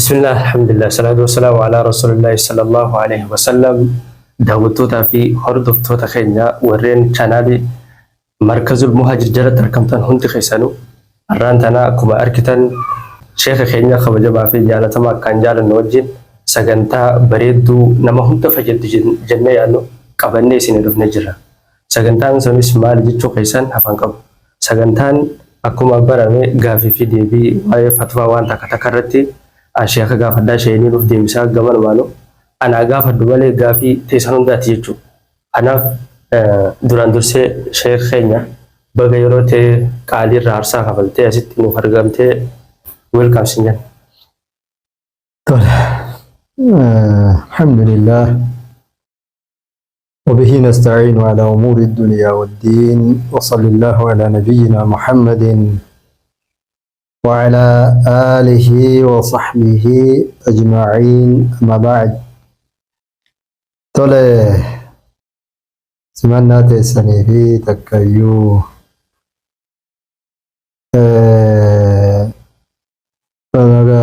Bismillah, alhamdulillah, salaatu wassalaamu ala rasuulillahi sallallahu alaihi wasallam. Daawwattootaa fi hordoftoota keenya warreen chaanaalii Markazul Muhaajir jalatti argamtan hundi keessanuu, har'aan tana akkuma argitan sheeka keenya kabajamaa fi jaalatamaa akkaan jaalannu wajjin sagantaa bareedduu nama hunda fayyaddu jennee yaadnu qabannee isinii dhufnee jirra. Sagantaan sunis maali jechuu keessan hafan qabu. Sagantaan akkuma barame gaafii fi deebii waa'ee fatwaa waan takka takka irratti an sheeka gaafadhaa, sheeyinii nuuf deebisaa, gamanumaanu anaa gaafadhu malee gaafii teessan hundaati jechuudha. Kanaaf duraan dursee sheeka keenya, baga yeroo ta'e qaalii irraa aarsaa kafaltee asitti nuuf argamtee, welcome sin jenna. Tole. Alhamdulillah. وبه نستعين على أمور الدنيا والدين، وصلى الله على نبينا محمد وعلى آله وصحبه أجمعين، أما بعد. Tole, simannaa teessanii fi takkayyuu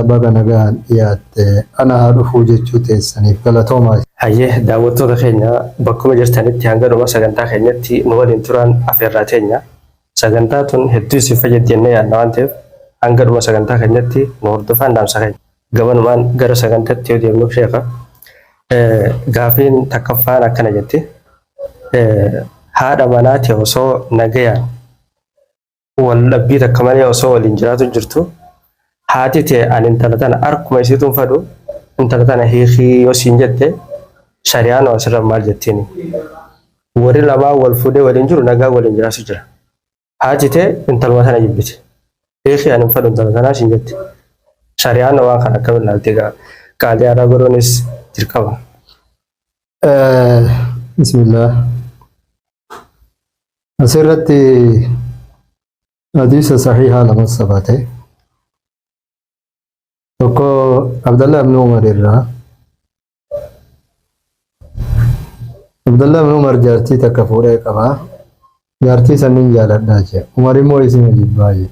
baga nagaan dhiyaatte, ana haa dhufuu jechuu teessaniif galatoomaa. Hayyee, daawwattoota keenya, bakkuma jirtanitti hanga dhuma sagantaa keenyatti nu waliin turan afeerraa teenya. Sagantaa tun hedduu isin fayyaddi jennee yaadna waan ta'eef, hanga dhuma sagantaa keenyatti nu hordofaan dhaamsa keenya. Gamanumaan gara sagantaatti yoo deemnu, sheeka, gaafiin takkaffaan akkana jetti. Haadha manaati osoo nagayaan wal dhabbii takka malee osoo waliin jiraatu jirtu, haati ta'e ani intala tana arkuma isiituun fadhu, intala tana hiikii yoo siin jette, shari'aan asirra maal jettiini? Warri lamaan wal fuudhee waliin jiru nagaa waliin jiraatu jira. Haati ta'e intaluma tana jibbite. Hiikii, ani hin fadhu intala tanaa siin jette. Shari'aan waan kana akkamiin ilaalti egaa? Qaalii aadaa godhuunis dirqama. Bismillah. Asirratti hadiisa sahihaa lama sabate. Tokko Abdallah ibn Umar irraa. Abdallah ibn Umar jaartii takka fuudhee qaba. Jaartii sannin jaaladhaa jee. Umar immoo isin jibbaa jee.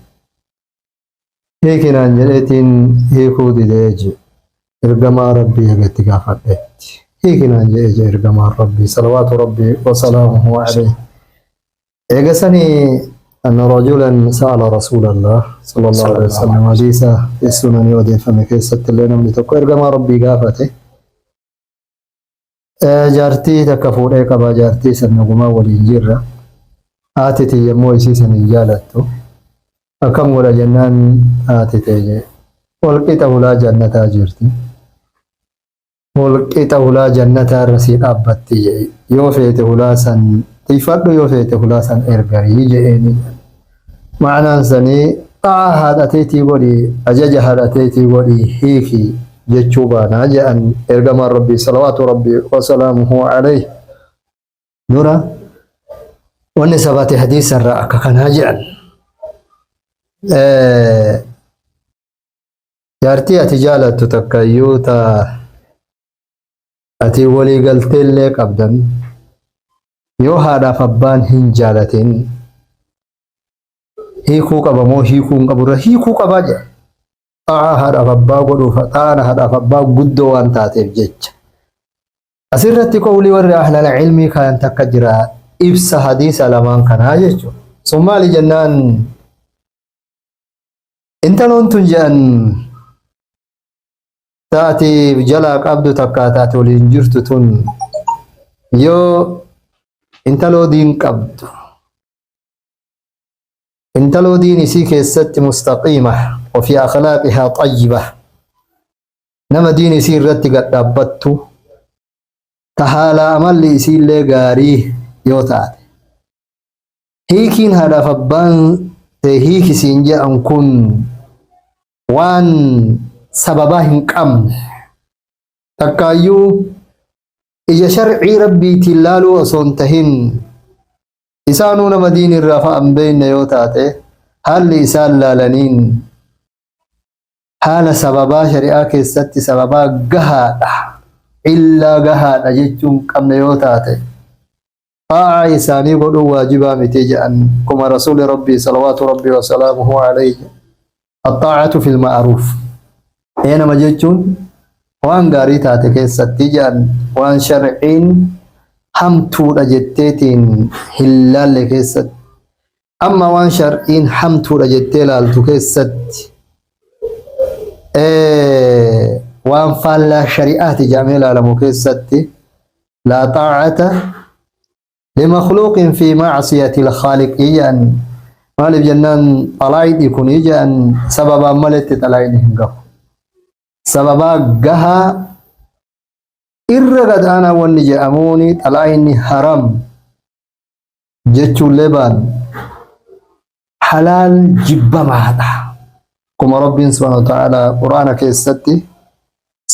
Hiikinaan jedheetiin hiikuu didee jee. Ergamaa Rabbii hagatti gaafadheetti. Hiikinaan jedhee jee ergamaan Rabbii salawaatu Rabbii wasalaamuhu alayhi. Eegasanii أن رجلا سأل رسول الله صلى الله عليه وسلم، حديث في السنن odeeffame keessatti illee, namni tokko ergamaa Rabbii gaafate. Jaartii takka fuudhee qaba, jaartii san nagumaa waliin jirra. Haati tiyya immoo isii san hin jaalattu. Akkam godha jennaan, haati ta'e walqixa hulaa jannataa jirti. Walqixa hulaa jannataa irra sii dhaabbatti jedhe. Yoo feete hulaa san tiifadhu, yoo feete hulaa san ergarii jedheeni. Ma'anaan sanii xaa'aa haadha teetii godhi, ajaja haadha teetii godhi, hiiki jechuu baanaa jedhan ergamaan Rabbii salawaatu Rabbii wasalaamuhu alayhi. Dura wanni sabate hadiisa irraa akka kanaa jedhan. Jaartii ati jaalattu takka iyyuu ta ati walii galtee illee qabdan, yoo haadhaaf abbaan hin jaalatin, hiikuu qaba moo hiikuu hin qabu irra hiikuu qabaa jedha. Xaa'aa haadhaaf abbaa godhuuf, xaa'aan haadhaaf abbaa guddoo waan taateef jecha. Asirratti qawlii warri ahlal ilmii kan takka jira, ibsa hadiisa lamaan kanaa jechuudha. Sun maali jennaan, intaloon tun jedhan taati jalaa qabdu takka taate waliin jirtu tun, yoo intaloo diin qabdu, intaloo diin isii keessatti mustaqiima وفي أخلاقها طيبة, nama diin isii irratti gad dhaabbattu, ta haala amalli isiillee gaarii yoo taate, hiikiin haadhaaf abbaan ta'e hiikisiin jedhan kun waan sababaa hin qabne takkaayyuu ija sharcii Rabbiitiin laaluu osoo hin tahin, isaanuu nama diin irraa fa'an beekne yoo taate, haalli isaan laalaniin haala sababaa shari'aa keessatti sababaa gahaadha, illaa gahaadha jechuun qabne yoo taate, xaa'aa isaanii godhuu waajibaa miti jedhan. Kuma rasuuli Rabbii salawaatu Rabbii wasalaamuhu alayhi, الطاعة في المعروف. Ee nama jechuun waan gaarii taate keessatti jedhan, waan sharciin hamtuudha jetteetiin hin laalle keessatti. Amma waan sharciin hamtuudha jettee laaltu keessatti, waan faallaa shari'aati jedhamee laalamu keessatti, laa xaa'ata limakhluuqin fi macsiyati lkhaaliq jedhan. Maaliif jennaan, xalaayidhi kun jedhan sababaan maletti xalaayidhi hin gahu. Sababaa gahaa irra gad aanaa wanni jedhamuuni xalaayidni haram jechuullee baan halaal jibbamaadha. Akkuma Rabbiin subhaanahu wa ta'ala Quraana keessatti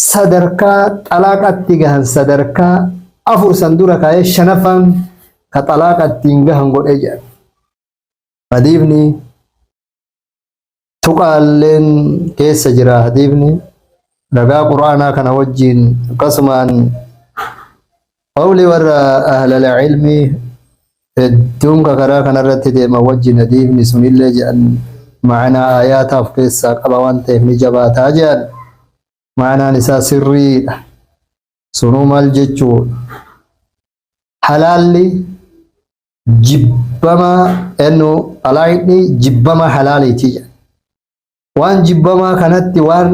sadarkaa xalaaqatti gahan sadarkaa afur san dura kaa'ee, shanaffaan ka xalaaqa ittiin gahan godhee jedhan. Hadiifni tuqaalleen keessa jira, hadiifni ragaa Quraanaa kana wajjin, akkasumaan qawli warra ahlal ilmii hedduun ka karaa kanarratti deeman wajjin hadiifni sunillee jedhan ma'anaa aayataa of keessaa qaba waan ta'eef ni jabaataa jedhan. Ma'anaan isaa sirriidha. Sunuu maal jechuudha? Halaalli jibbamaa ennu xalaayidhi jibbama halaaliiti jedha. Waan jibbamaa kanatti waan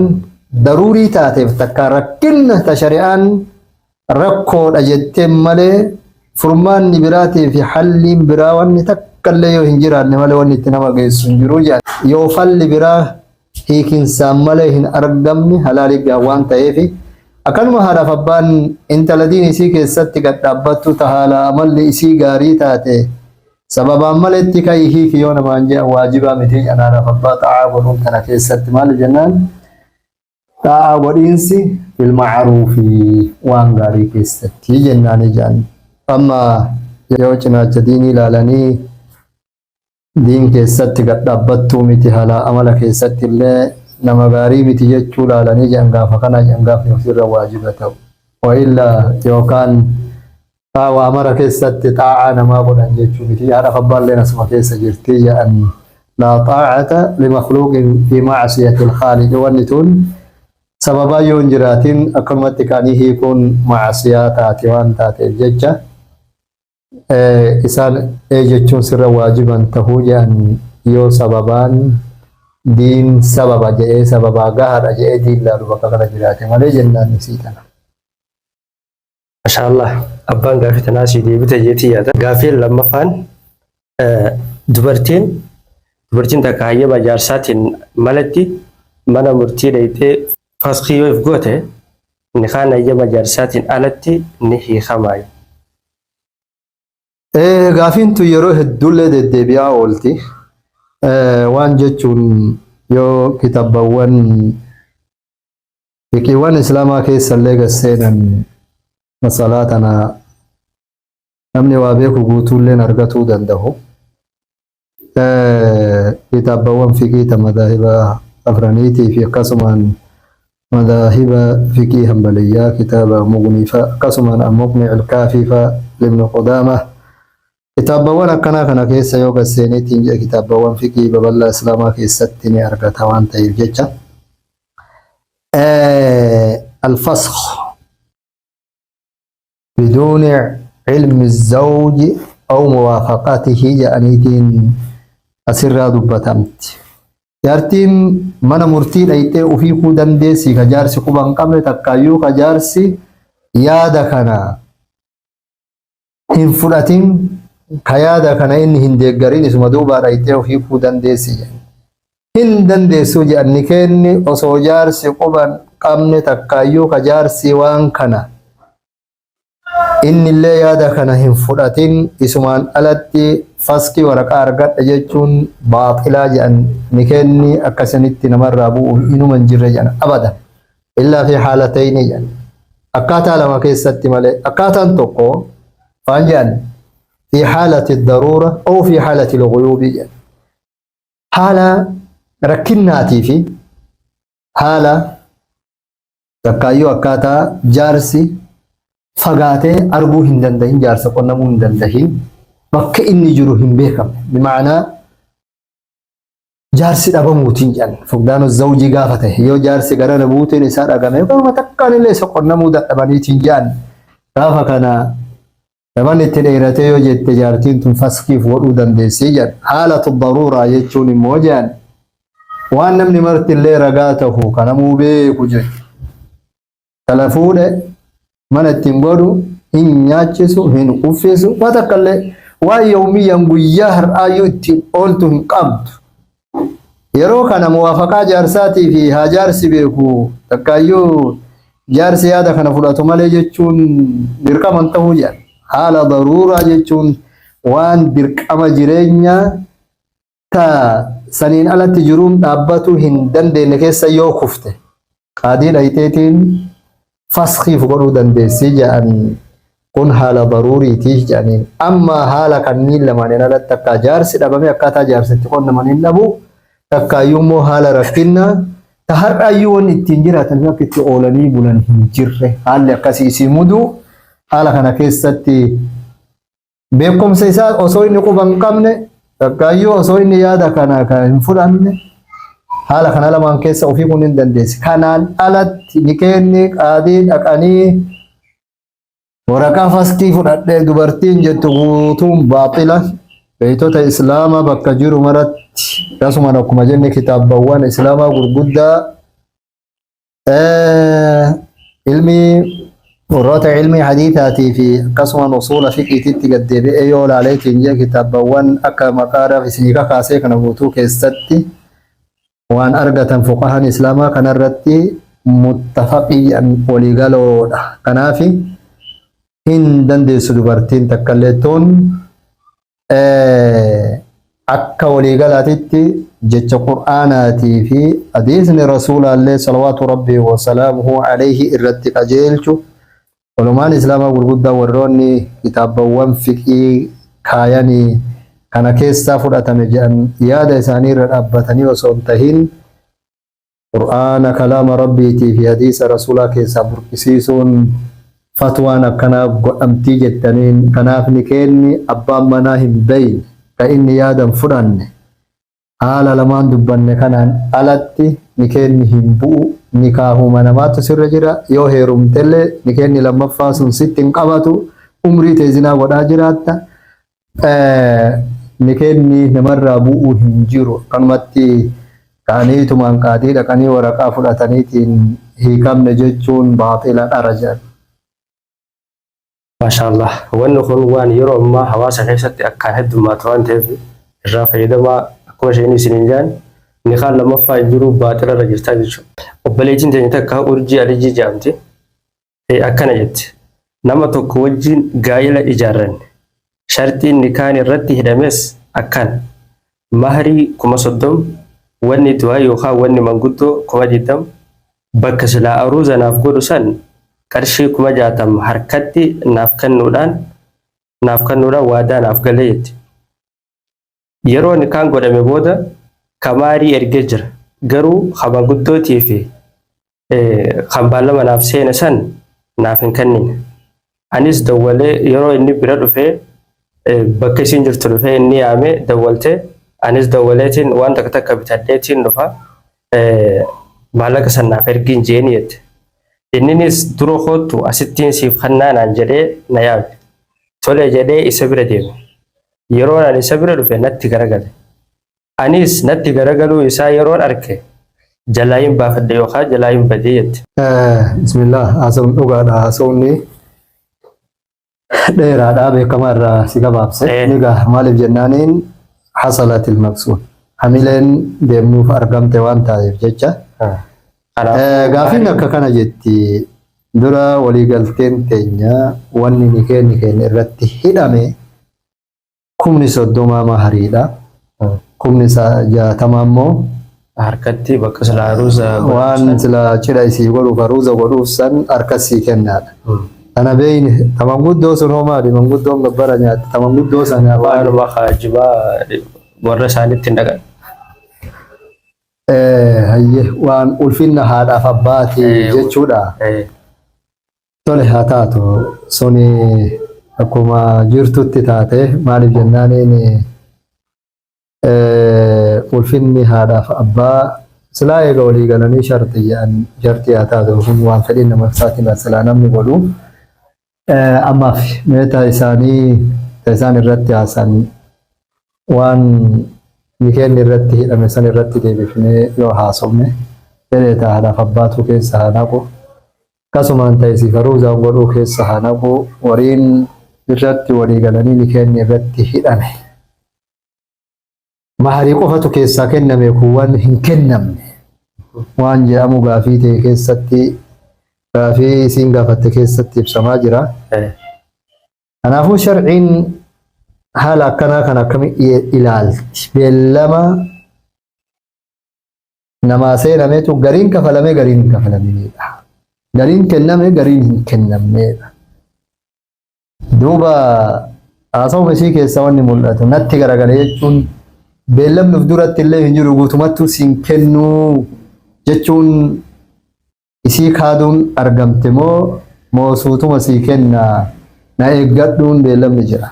daruurii taateef takka rakkinna ta shari'aan rakkoodha jettee malee, furmaanni biraatii fi halliin biraa wanni takka illee yoo hin jiraanne malee wanni itti nama geessu hin jiru jedhan. Yoo falli biraa hiikinsaan malee hin argamne halaalii gaa waan ta'eef, akkanuma haadhaaf abbaan intala diin isii keessatti gad dhaabbattu ta haala amalli isii gaarii taate sababaan maletti ka'ii hiiki yoo namaan jedhan waajibaa miti jedhan haadhaaf abbaa xaa'aa godhuun tana keessatti. Maali jennaan, xaa'aa godhiinsi fil ma'ruufi, waan gaarii keessatti jennaani jedhan. Amma yoo cinaacha diinii ilaalanii diin keessatti gad dhaabbattuu miti, haala amala keessatti illee nama gaarii miti jechuu ilaalanii jedhan, gaafa kana jedhan gaafni ofirra waajiba ta'u. Wa'illaa yookaan waa mara keessatti xaa'aa namaa godhan jechuu miti. Haadhaaf abbaalleen asuma keessa jirti jedhan. Laa xaa'ata limakhluuqin fi macsiyati lkhaaliqi, wanni tun sababaa yoo hin jiraatin akkanumatti kaanii hiikuun macsiyaa taate waan taateef jecha isaan ee jechuun sirra waajiban tahuu jedhan, yoo sababaan diin sababa jedhee sababaa gahaadha jedhee diin laalu bakka kana jiraate malee jennaan isii tana. Mashaallah, abbaan gaafii tanaa sii deebite jeetii yaada. Gaafiin lammaffaan, dubartiin takka hayyama jaarsaatiin malatti mana murtii dhayxee faskii yoo if goote, nikaan hayyama jaarsaatiin alatti ni hiikamaa? Gaafiin tun yeroo hedduullee deddeebi'aa oolti. Waan jechuun yoo kitaabawwan fiqiiwwan islaamaa keessallee gad seenan masalaa tana namni waa beeku guutuulleen argatuu danda'u. Kitaabawwan fiqii ta madaahiba afraniitii fi akkasumaan madaahiba fiqii hanbaliyyaa, kitaaba Mugnii fa'a, akkasumaan Al-Muqni Al-Kaafii fa'a Ibn Qudaamah, kitaabawwan akkanaa kana keessa yoo gad seeniitiin jedhe kitaabawwan fiqii babal'aa islaamaa keessatti ni argata waan ta'eef jecha. Al-fasx biduuni ilmi zawji aw muwaafaqatihi jedhaniitiin asirraa dubbatamti. Jaartiin mana murtii dhayxee ofii kuu dandeessi ka jaarsi quba hin qabne takkaayyuu ka jaarsi yaada kana hin fudhatin, ka yaada kana inni hin deeggarin, isuma duubaa dhayxee ofii kuu dandeessi jedhan. Hin dandeessuu jedhan. Ni kenni osoo jaarsi quba hin qabne takkaayyuu ka jaarsi waan kana inni illee yaada kana hin fudhatin isumaan alatti faskii waraqaa argadha jechuun baaxilaa jedhan. Ni kenni akkasanitti namarraa bu'u inuma hin jirre jedhan, abadan, illaa fi haalatayni jedhan, akkaataa lama keessatti malee. Akkaataan tokko waan jedhan fi haalati daruura oo fi haalati luguyuubii jedhan, haala rakkinnaatii fi haala takkaayyuu akkaataa jaarsi fagaatee arguu hin dandahin, jaarsa qunnamuu hin dandahin, bakka inni jiru hin beekamne. Bima'anaa Jaarsi dhabamuutiin jedhan fuqdaanu zawjii gaafa ta'e yoo jaarsi garana buuteen isaa dhagame yookaan takkaan illee isa qunnamuu dadhabaniitiin jedhan, gaafa kana zaman itti dheeratee yoo jette jaartiin tun faskiif godhuu dandeessii jedhan. Haalatu daruuraa jechuun immoo jedhan waan namni marti illee ragaa tahu kanamuu beeku jechuudha. Tala fuudhe mana ittiin godhu hin nyaachisu, hin uffisu, waan takka illee waan yoomiyyaan guyyaa har'aayyuu ittiin ooltu hin qabdu. Yeroo kana muwaafaqaa jaarsaatii fi haa jaarsi beeku takkaayyuu jaarsi yaada kana fudhatu malee jechuun dirqama hin ta'uu jedhan. Haala daruuraa jechuun waan dirqama jireenyaa ta saniin alatti jiruun dhaabbatuu hin dandeenye keessa yoo kufte qaadii dhayxeetiin faskiif godhuu dandeessi jedhan, kun haala daruuriitiif jedhaniin. Amma haala kanniin lamaaniin alatti akka jaarsi dhabame, akkaataa jaarsitti qonnamaniin dhabu, takkaayyuu immoo haala rakkinna ta har'aayyuu wanni ittiin jiraatan fi akka itti oolanii bulan hin jirre, haalli akkasii isii mudu, haala kana keessatti beekumsa isaa osoo inni quba hin qabne, takkaayyuu osoo inni yaada kana kan hin fudhanne, haala kana lamaan keessa ofii kun hin dandeessi. Kanaan alatti ni kenni qaadii dhaqanii waraqaa faskii fudhadhee dubartiin jettu guutuun baaxila. Beektota Islaamaa bakka jiru maratti, akkasumas akkuma jenne kitaabawwan Islaamaa gurguddaa, ilmi warroota ilmi hadiisaatii fi akkasuma usuula fiqiititti gaddeebi'ee yoo ilaaleetiin jee, kitaabawwan akka maqaadhaaf isinii kakaasee kana guutuu keessatti waan argatan fuqahaan Islaamaa kanarratti muttafaqiyyan waliigaloodha. Kanaaf hin dandeessu dubartiin takkallee tun akka waliigalaatitti jecha Qur'aanaatii fi hadiisni Rasuulaallee salawaatu Rabbii wasalaamuhu alayhi irratti qajeelchu, ulumaan Islaamaa gurguddaa warroonni kitaabawwan fiqii kaayanii kana keessaa fudhatame jedhan yaada isaanii irra dhaabbatanii osoo hin tahin, Qur'aana kalaama Rabbiitii fi hadiisa Rasuulaa keessaa burqisiisuun fatwaan akkanaa godhamtii jettaniin. Kanaaf ni kenni abbaan manaa hin beeyne ka inni yaadan fudhanne haala lamaan dubbanne kanaan alatti ni kenni hin bu'u. Nikaahuma namaatu sirra jira. Yoo heerumtellee ni kenni lammaffaa sun sitti hin qabatu, umrii tee zinaa godhaa jiraatta. Ni kenni namarraa bu'uu hin jiru. Akkanumatti ka'aniitumaan qaadii dhaqanii waraqaa fudhataniitiin hiikamne jechuun baaxila, dhara jedhan. Maashaallah, wanni kun waan yeroo ammaa hawaasa keessatti akkaan heddummaatu waan ta'eef irraa fayyadamaa. Akkuma isheen isiniin jedhan, nikaan lammaffaa hin jiru, baaxila irra jirtaa jechuudha. Obboleettiin teenya takka Urjii Alijii jedhamti. Akkana jetti. Nama tokko wajjin gaa'ila ijaarranne. Sharxiin nikaan irratti hidhames akkana. Mahrii 30,000, wanni du'aa yookaan wanni manguddoo 20,000, bakka silaa aruuza naaf godhu san qarshii 60,000 harkatti naaf kennuudhaan waadaa naaf galee jetti. Yeroo nikaan godhame booda kamaarii ergee jira. Garuu kan manguddootii fi kan baallama naaf seene san naaf hin kennine. Anis dawwalee yeroo inni bira dhufee, bakka isiin jirtu dhufee inni yaame dawwaltee, anis dawwaleetiin waan takka takka bitadheetiin dhufa, maallaqa san naaf ergiin jeeni jette. Inninis dura kootu asittiin siif kannaa naan jedhee na yaame. Tole jedhee isa bira deeme. Yeroo ani isa bira dhufe natti garagale. Anis natti garagaluu isaa yeroon arke jalaa hin baafadhe yookaan jalaa hin badee jette. Bismillah, haasawni dhugaadha. Haasawni dheeraadha, beekamaa irraa si gabaabse. Egaa maaliif jennaaniin hasalatil maqsuud. Hamileen deemnuuf argamte waan taateef jecha. Gaafiin akka kana jetti: dura waliigalteen teenya wanni ni kenni keenya irratti hidhame 30,000 mahariidha. 60,000 immoo harkatti bakka sila aruuza waan sila cidha isii godhuuf, aruuza godhuuf san harka sii kennaadha. Kana beeyne, ta manguddoo sun hoo maali? Manguddoon gabbara nyaatti. Ta manguddoo sana maali? Waanuma kaajibaa warra isaaniitti hin dhaqan. Hayyee, waan ulfinna haadhaaf abbaati jechuudha. Tole, haa taatu, suni akkuma jirtutti taate. Maaliif jennaaniin Ulfinni haadhaaf abbaa silaa eega walii galanii sharxii jedhan sharxii haa taatu kun waan fedhiin nama isaatiin silaa namni godhu. Ammaaf meeta isaanii isaan irratti haasan waan nikeenni irratti hidhame san irratti deebifnee yoo haasofne fedhee ta haadhaaf abbaatuu keessa haa naqu. Akkasumaan ta isii faruuzaan godhuu keessa haa naqu wariin irratti walii galanii nikeenni irratti hidhame. Maharii qofatu keessaa kenname kuuwwan hin kennamne waan jedhamu gaafii ta'e keessatti gaafii isiin gaafatte keessatti ibsamaa jira. Kanaafuu sharciin haala akkanaa kan akkami ilaalti? Beellama namaa seenameetu gariin kafalamee gariin hin kafalaminidha. Gariin kenname gariin hin kennamnedha. Duuba haasawuma isii keessa wanni mul'atu natti garagale jechuun beellamni of duratti illee hin jiru guutumattuu siin kennuu jechuun isii kaaduun argamte moo moo suutuma sii kenna na eeggadhuun beellamni jira.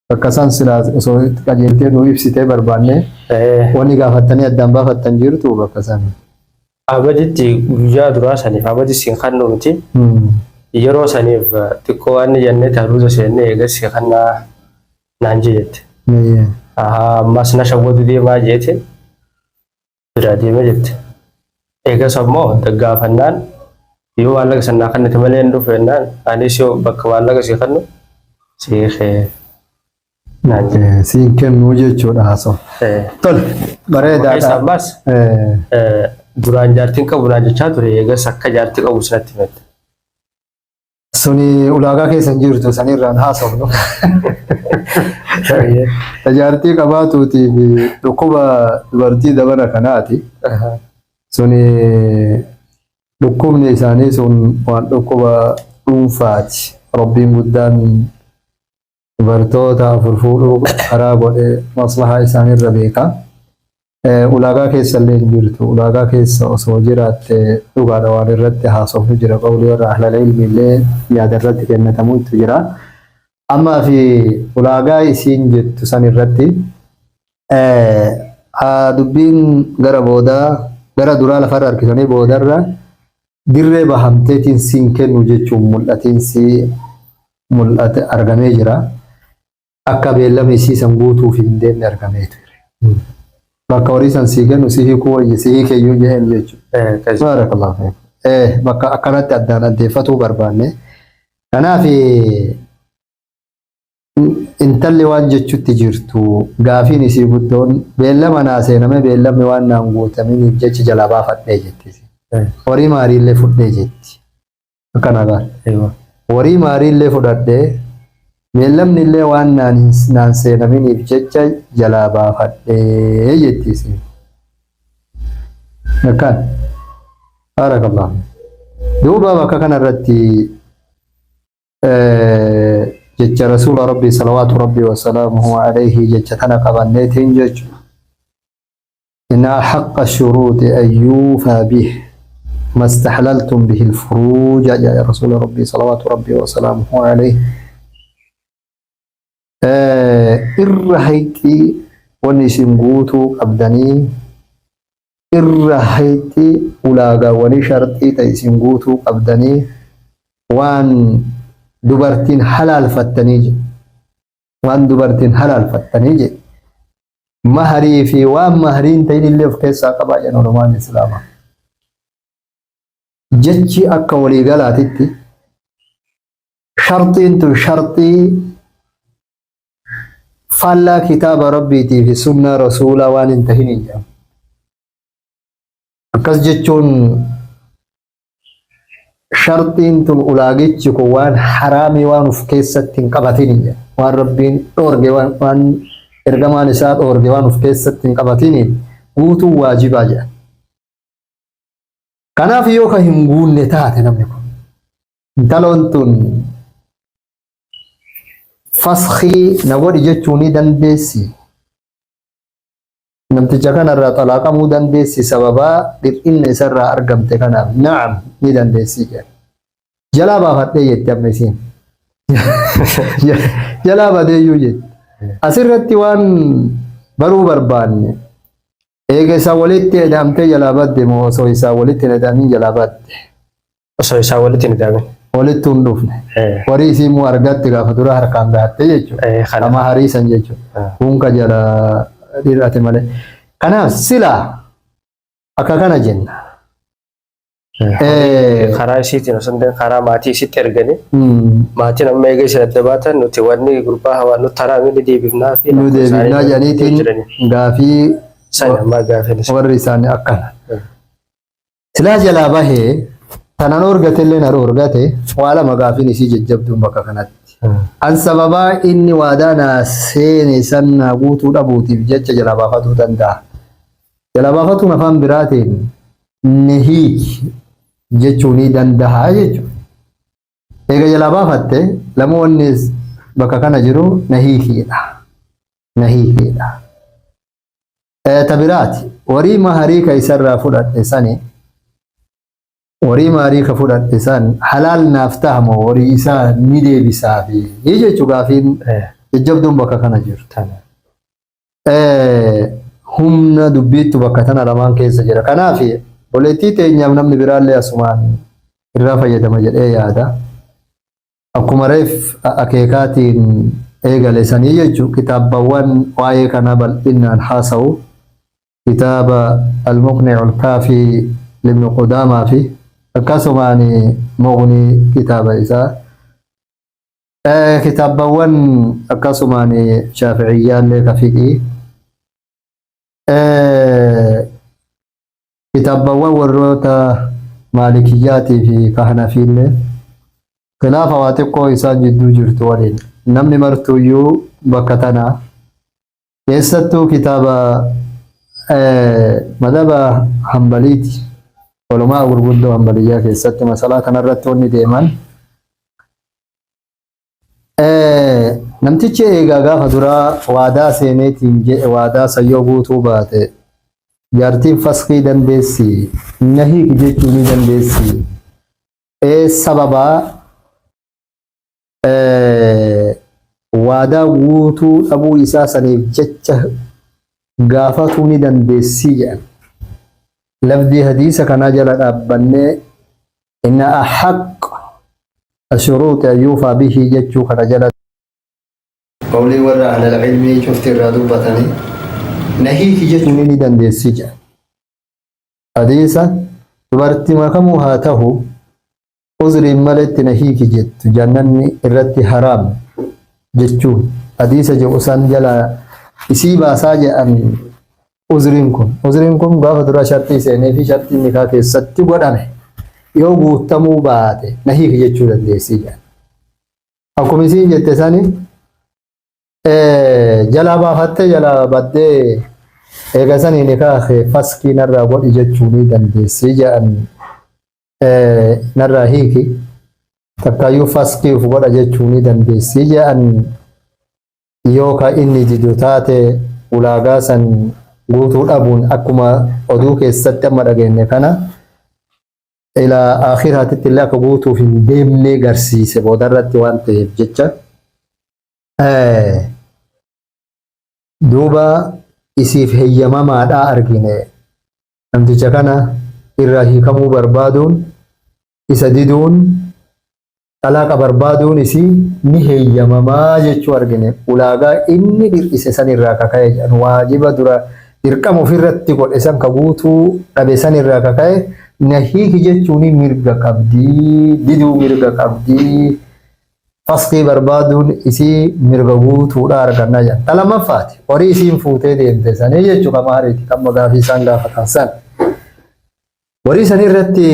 Bakka san silaa osoo qajeeltee nuu ibsitee barbaanne wanni gaafattanii addaan baafattan jirtu bakka san. Abaditti guyyaa duraa saniif abadi siin kannuu miti. Yeroo saniif xiqqoo waan jennee taruuza seennee eegas si kannaa naan jette. Ammas na shawwatu deemaa jeete biraa deeme jette. Eegas ammoo daggaafannaan yoo maallaqa san naa kannite malee hin dhufu jennaan anis yoo bakka maallaqa si kannu si hiikee naan jedhe. Siin kennuu jechuudha haasoo. Tole bareedaadha. Ammas duraan jaartiin qabu naan jechaa ture eegas akka jaartii qabu sinatti himette. Suni ulaagaa keessa hin jirtu sanirraan haasofnu. Jaartii qabaatuutii fi dhukkuba dubartii dabana kanaati. Suni dhukkubni isaanii sun waan dhukkuba dhuunfaati. Rabbiin guddaan dubartoota afur fuudhuu karaa godhe maslahaa isaanirra beeka. Ulaagaa keessa illee hin jirtu. Ulaagaa keessa osoo jiraatte dhugaadha waan irratti haasofnu jira. Qawlii warra ahlala ilmi illee yaada irratti kennatamuutu jira. Ammaa fi ulaagaa isiin jettu san irratti dubbiin gara boodaa gara duraa lafarra harkisanii boodarra dirree bahamteetiin siin kennu jechuun mul'atiinsi mul'ate argamee jira. Akka beellama isii san guutuuf hin deemne argamee ture. Bakka horii san sii kennu si hiikuu wayya si hiikeyyuu jeen jechuudha. Baarakallahu fiik. Bakka akkanatti addaan addeeffatuu barbaanne. Kanaaf intalli waan jechutti jirtu gaafiin isii guddoon beellama naa seename beellamni waan naan guutaminiif jecha jalaa baafadhee jetti. Horii maariillee fudhee jetti. Akkana gaara. Horii maariillee fudhadhee beellamni illee waan naan seenaminiif jecha jalaa baafadhee jetti isiin. Akkaan. Baarakallahu. Duuba bakka kanarratti jecha rasuula rabbii salawaatu rabbii wasalaamuhu alayhi jecha tana qabanneetiin jechuudha. Inna haqqa shuruuxi an yuufaa bih mastahlaltum bihi alfuruuja jedha rasuula rabbii salawaatu rabbii wasalaamuhu alayhi. Irra hayxii wanni isin guutuu qabdanii irra hayxii ulaagaawwanii sharxii ta'e isin guutuu qabdanii waan dubartiin halaalfattanii jedhe. Waan dubartiin halaalfattanii jedhe. Maharii fi waan mahariin ta'in illee of keessaa qabaa jedhan ulamaan Islaamaa. Jechi akka waliigalaatitti sharxiin tun sharxii faallaa kitaaba rabbiitii fi sunnaa rasuulaa waan hin tahin hin jedhamu. Akkas jechuun sharxiin tun ulaagichi kun waan haraamii waan of keessatti hin qabatin hin jedhamu. Waan rabbiin dhoorge waan ergamaan isaa dhoorge waan of keessatti hin qabatiniin guutuun waajibaa jedha. Kanaaf yoo ka hin guunne taate namni kun intaloon tun faskii na godhi jechuu ni dandeessi. Namticha kanarraa xalaaqamuu dandeessi sababaa dhir'inna isarraa argamte kanaaf na'am ni dandeessi jedha. Jalaa baafadhee jetti amma isiin. Jalaa badeeyyuu jetti. Asirratti waan baruu barbaanne Eega isaa walitti eda'amtee jalaa badde moo osoo isaa walitti hin eda'amin jalaa badde? Osoo isaa walitti hin eda'amin. Walitti hin dhufne. Horii isii immoo argatte gaafa dura harkaan gahatte jechuudha. Kana. Ama hariisan jechuudha. Kun ka jala dhir'ate malee. Kanaaf silaa akka kana jenna. Karaa isiitiin osoo hin ta'in karaa maatii isitti erganii maatiin amma eega isin adda baatan nuti wanni gurbaa hawaa nutti haraami ni deebifnaa fi Nu deebifnaa jedhaniitiin gaafii San ammaa gaafiin isa. Warri isaanii akkana. Silaa jalaa bahee tanan orgate illee na orgate waa lama gaafiin isii jajjabduun bakka kanatti. An sababaa inni waadaa naa seene san naa guutuu dhabuutiif jecha jalaa baafatuu danda'a. Jalaa baafatuun afaan biraatiin ni hiiki jechuu ni danda'a jechuudha. Eega jalaa baafatte lamoonni bakka kana jiru na hiikiidha. Na hiikiidha. Ta biraati horii maharii ka isarraa fudhadhe sani horii maharii ka fudhadhe san halaal naaf taha moo horii isaa ni deebisaafi jechuu gaafiin jajjabduun bakka kana jirtu. Humna dubbiittu bakka tana lamaan keessa jira. Kanaaf obboleettii teenyaaf namni biraallee asumaan irraa fayyadama jedhee yaada. Akkuma reef akeekaatiin eegale sanii jechuun kitaabbawwan waa'ee kanaa bal'inaan haasa'u kitaaba Al-Muqni'u Al-Kaafii Ibn Qudaamaa fi akkasumaan Mughni kitaaba isaa kitaabbawwan akkasumaan Shaafi'iyyaallee ka fiqii Kitaabbawwan warroota Maalikiyyaatii fi ka Hanafiillee khilaafa waa xiqqoo isaan jidduu jirtu waliin namni martuuyyuu bakka tana keessattuu kitaaba madhaba Hanbaliiti ulumaa gurguddoo Hanbaliyyaa keessatti masalaa kanarratti wanni deeman Namtichi eegaa gaafa duraa waadaa seeneetiin jedhe waadaa san yoo guutuu baate jaartiin faskii dandeessi na hiiki jechuu ni dandeessi. Sababaa waadaa guutuu dhabuu isaa saniif jecha gaafatuu ni dandeessi jedhan. Lafdii hadiisa kanaa jala dhaabbannee inna ahaq ashuruuxi an yuufaa bihi jechuu kana jala qawlii warra ahlal ilmii cufti irraa dubbatanii na hiiki jechuun ni dandeessi jedhan. Hadiisa dubartima kamuu haa tahu uzriin maletti na hiiki jettu jannanni irratti haraam jechuun hadiisa jedhu san jala isii baasaa jedhan Uzriin kun. Uzriin kun gaafa duraa sharxii seenee fi sharxii nikaa keessatti godhame yoo guuttamuu baate na hiiki jechuu dandeessii jedhan. Akkuma isiin jette sani jalaa baafattee jalaa baddee eega sanii nikaa kee faskii narraa godhi jechuu ni dandeessii jedhan narraa hiiki takkaayyuu faskii uf godha jechuu ni dandeessii jedhan Yoo ka inni didu taate ulaagaa san guutuu dhabuun akkuma oduu keessatti amma dhageenne kana ilaa aakhiraatitti illee akka guutuuf hin deemne garsiise boodarratti waan ta'eef jecha duuba isiif heyyamamaadhaa argine namticha kana irraa hiikamuu barbaaduun isa diduun Xalaaqa barbaaduun isii ni heeyyamamaa jechuu argine. Ulaagaa inni dhir'ise san irraa ka ka'e jedhan waajiba dura dirqama ofirratti godhe san ka guutuu dhabe san irraa ka ka'e na hiiki jechuun mirga qabdi, diduu mirga qabdi, faskii barbaaduun isii mirga guutuudha arganna jedhan. Ta lammaffaati horii isiin fuutee deemte sanii jechuu ka mahariiti kan gaafii isaan gaafatan san. Horii san irratti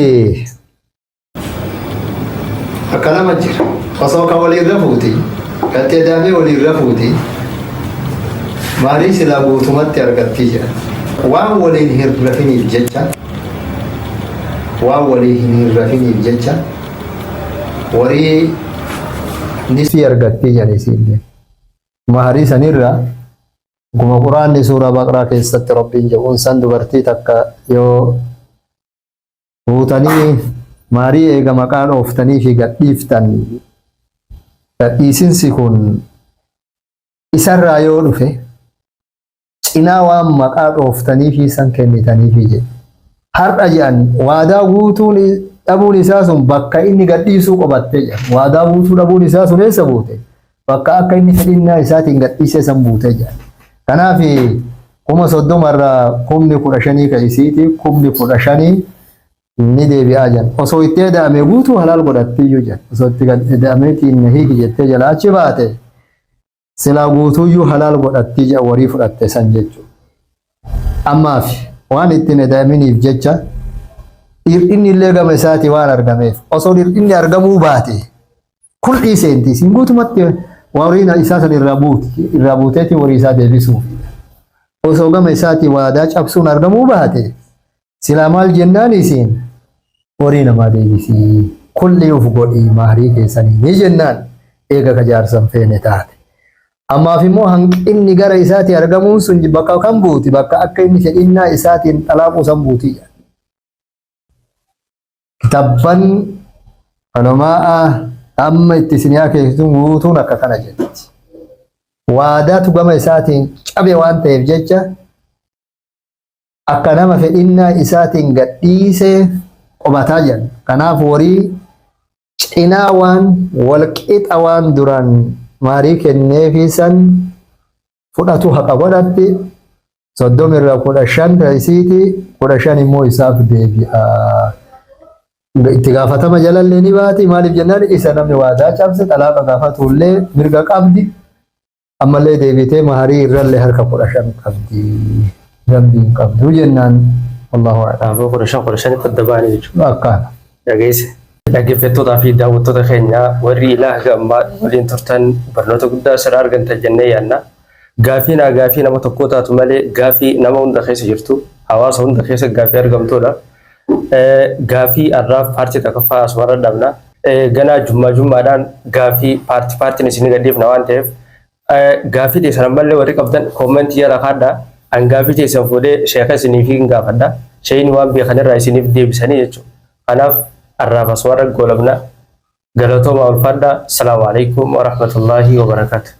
Bakka lama jira. Osoo ka waliin rafuuti. Gatti adaamee waliin rafuuti. Maarii silaa guutumatti argattii jira. Waan waliin hin rafiniif jecha waan waliin hin rafiniif jecha warii nisfii argattii jedhan isiillee. Maharii sanirraa akkuma quraanni suuraa baqraa keessatti rabbiin jedhuun san dubartii takka yoo Fuutanii maarii eega maqaa dhooftanii fi gadhiiftan gadhiisinsi kun isarraa yoo dhufe Cinaa waan maqaa dhooftaniifi san kennitaniifi jedhe. Har'a jedhan waadaa guutuun dhabuun isaa sun bakka inni gadhiisuu qobatte jedhan. Waadaa guutuu dhabuun isaa sun eessa buute? Bakka akka inni fedhinnaa isaatiin gadhiisee san buute jedhan. Kanaaf 30,000 irraa 15,000 ka isiiti 15,000 ni deebi'aa jedhan. Osoo itti eda'ame guutuu halaal godhattiyyuu jedhan. Osoo itti eda'ameetiin na hiiki jettee jalaa achi baate silaa guutuuyyuu halaal godhattii jedhan warii fudhatte san jechuudha. Ammaaf waan ittiin eda'aminiif jecha hir'inni illee gama isaatii waan argameef osoo hir'inni argamuu baate kul'ii seenti isin guutumatti wariin isaa san irraa buuti irraa buuteeti warii isaa deebisuuf. Osoo gama isaatii waadaa cabsuun argamuu baate silaa maal jennaan isiin horii namaa deebisii kulli uf godhii mahrii keessanii ni jennaan eega ka jaarsan feene taate. Ammaaf immoo hanqinni gara isaatii argamuun sun bakka kam buuti bakka akka inni fedhinnaa isaatiin xalaaquu san buuti. Kitabban ulamaa'aa amma itti isin akeekitu guutuun akka kana jetti. Waadaatu gama isaatiin cabe waan ta'eef jecha akka nama fedhinnaa isaatiin gadhiisee qobataa jiran. Kanaaf horii cinaa waan walqixa waan duraan maarii kenneefii san fudhatu haqa godhatti 30 irraa 15 isiiti 15 immoo isaaf deebi'a. Itti gaafatama jalallee ni baati maaliif jennaan isa namni waadaa cabse xalaaqa gaafatullee mirga qabdi. Ammallee deebitee maharii irrallee harka 15 qabdi. Dambii hin qabdu jennaan. Wallahu a'lam. Kanaafuu 15 15tti adda ba'anii jechuudha. Akkaana. Dhageesse. Dhaggeeffattootaa fi daawwattoota keenya warri ilaa haga ammaa waliin turtan barnoota guddaa asirraa argattan jennee yaadna. Gaafii naa gaafii nama tokkoo taatu malee gaafii nama hunda keessa jirtu hawaasa hunda keessa gaafii argamtuudha. Gaafii har'aaf paartii tokkoffaa asumarra dhabna. Ganaa jummaa jummaadhaan gaafii paartii paartiin isinii gadhiifna waan ta'eef gaafii teessan ammallee warri qabdan koomentii jala kaadhaa. An gaafii teessan fuudhee sheeka isiniif hin gaafadha. Sheeyni waan beekanirraa isiniif deebisanii jechuudha. Kanaaf har'aaf asumarra goolabna. Galatoomaa ulfaadhaa. Salaamu alaikum warahmatullaahi wabarakaatu.